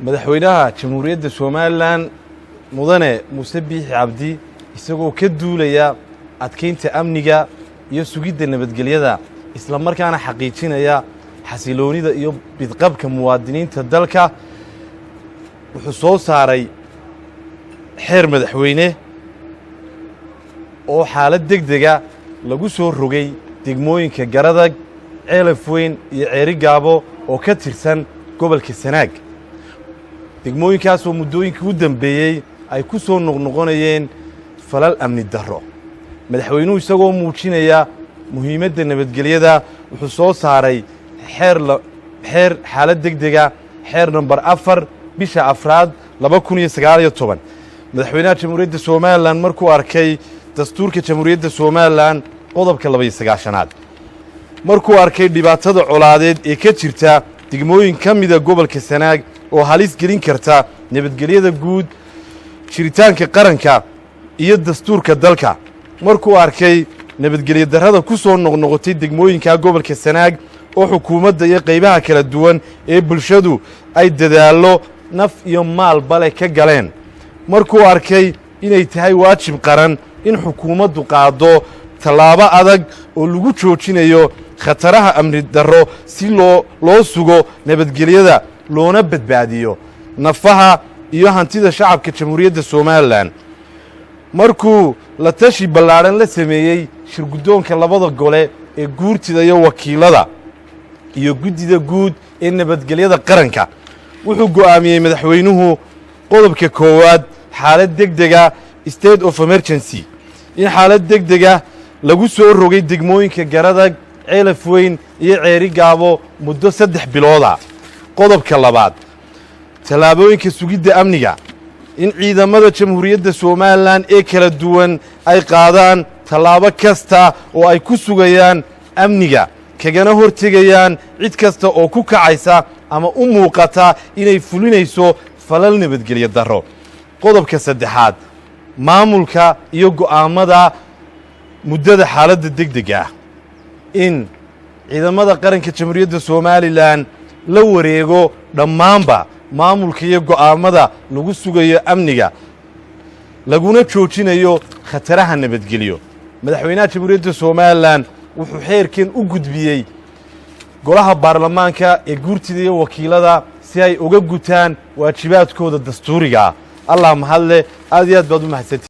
Madaxweynaha Jamhuuriyadda Somaliland, Mudane Muuse Biixi Cabdi, isagoo ka duulaya adkaynta amniga iyo sugidda nabadgelyada, isla markaana xaqiijinaya xasiloonida iyo bidqabka muwaadiniinta dalka, wuxuu soo saaray xeer madaxweyne oo xaalad deg dega lagu soo rogay degmooyinka Garadag, Ceelaf Weyn iyo Ceeri Gaabo oo ka tirsan gobolka Sanaag, degmooyinkaasoo muddooyinkii u dambeeyey ay ku soo noqnoqonayeen falal amni darro. Madaxweynuhu, isagoo muujinaya muhiimadda nabadgelyada, wuxuu soo saaray xeer xaalad deg dega, xeer nambar 4, bisha afraad, 2019. Madaxweynaha Jamhuuriyadda Somaliland markuu arkay dastuurka Jamhuuriyadda Somaliland qodobka 92aad, markuu arkay dhibaatada colaadeed ee ka jirta degmooyin ka mida gobolka Sanaag oo halis gelin karta nabadgelyada guud, jiritaanka qaranka iyo dastuurka dalka, markuu arkay nabadgelyo darrada ku soo noqnoqotay degmooyinka gobolka Sanaag oo xukuumadda iyo qaybaha kala duwan ee bulshadu ay dadaallo naf iyo maalbale ka galeen, markuu arkay inay tahay waajib qaran in xukuumaddu qaaddo tallaabo adag oo lagu joojinayo khataraha amni darro si loo sugo nabadgelyada loona badbaadiyo nafaha iyo hantida shacabka Jamhuuriyadda Somaliland, markuu la tashi ballaadhan la sameeyey shirguddoonka labada gole ee guurtida iyo wakiilada iyo guddida guud ee nabadgelyada qaranka, wuxuu go'aamiyey madaxweynuhu: qodobka koowaad, xaalad deg dega, state of emergency, in xaalad deg dega lagu soo rogay degmooyinka Garadag, Ceelaf Weyn iyo Ceeri Gaabo muddo 3 bilooda. Qodobka labaad, tallaabooyinka sugidda amniga, in ciidamada Jamhuuriyadda Somaliland ee kala duwan ay qaadaan tallaabo kasta oo ay ku sugayaan amniga, kagana hortegayaan cid kasta oo ku kacaysa ama u muuqata inay fulinayso falal nabadgelyo darro. Qodobka saddexaad, maamulka iyo go'aammada muddada xaaladda degdega ah, in ciidamada qaranka Jamhuuriyadda Somaliland la wareego dhammaanba maamulka iyo go'aammada lagu sugayo amniga, laguna joojinayo khataraha nabadgelyo. Madaxweynaha Jamhuuriyadda Somaliland wuxuu xeerkan u gudbiyey golaha baarlamaanka ee guurtida iyo wakiilada si ay uga gutaan waajibaadkooda dastuuriga ah. Allah mahadle, aad iyo aad baad u mahadsantihi.